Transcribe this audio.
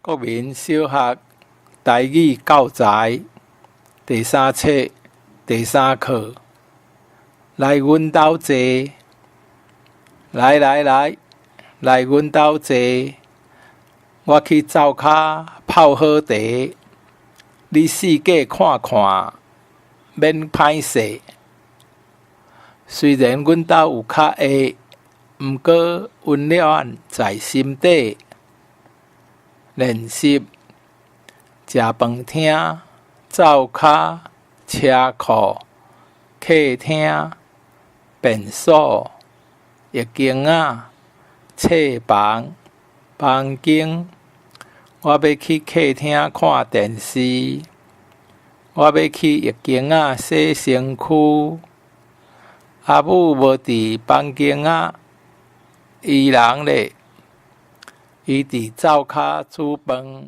國民小學台語教材第三冊第三課，來阮兜坐，來來來，來阮兜坐，我去灶跤泡好茶，你四界看看，免歹勢。雖然阮兜有較下，毋過溫暖在心底。練習食飯廳、灶跤、車庫、客廳、便所、浴巾仔、冊房、房間。我欲去客廳看電視，我欲去浴巾仔洗身軀。阿母無佇房間仔，伊人咧？伊佇灶跤煮飯。